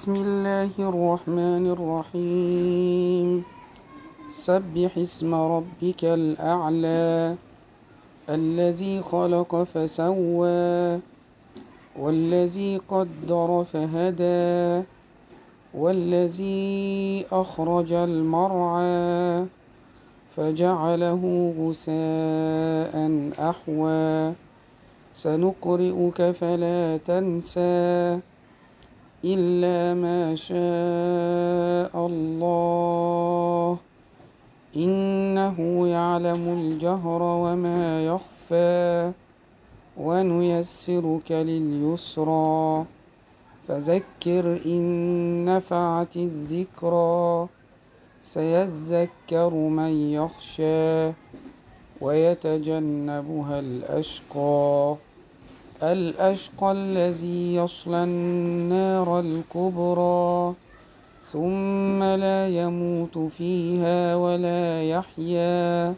بسم الله الرحمن الرحيم. سبح اسم ربك الأعلى الذي خلق فسوى والذي قدر فهدى والذي أخرج المرعى فجعله غثاء أحوى. سنقرئك فلا تنسى إلا ما شاء الله إنه يعلم الجهر وما يخفى ونيسرك لليسرى. فذكر إن نفعت الذكرى سيذكر من يخشى ويتجنبها الأشقى. الأشقى الذي يصلى النار الكبرى ثم لا يموت فيها ولا يحيا.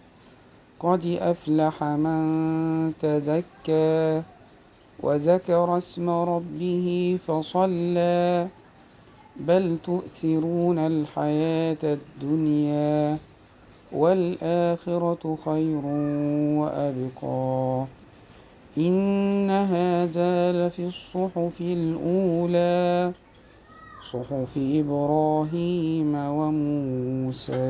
قد أفلح من تزكى وذكر اسم ربه فصلى. بل تؤثرون الحياة الدنيا والآخرة خير وأبقى. إن هذا لفي الصحف الأولى صحف إبراهيم وموسى.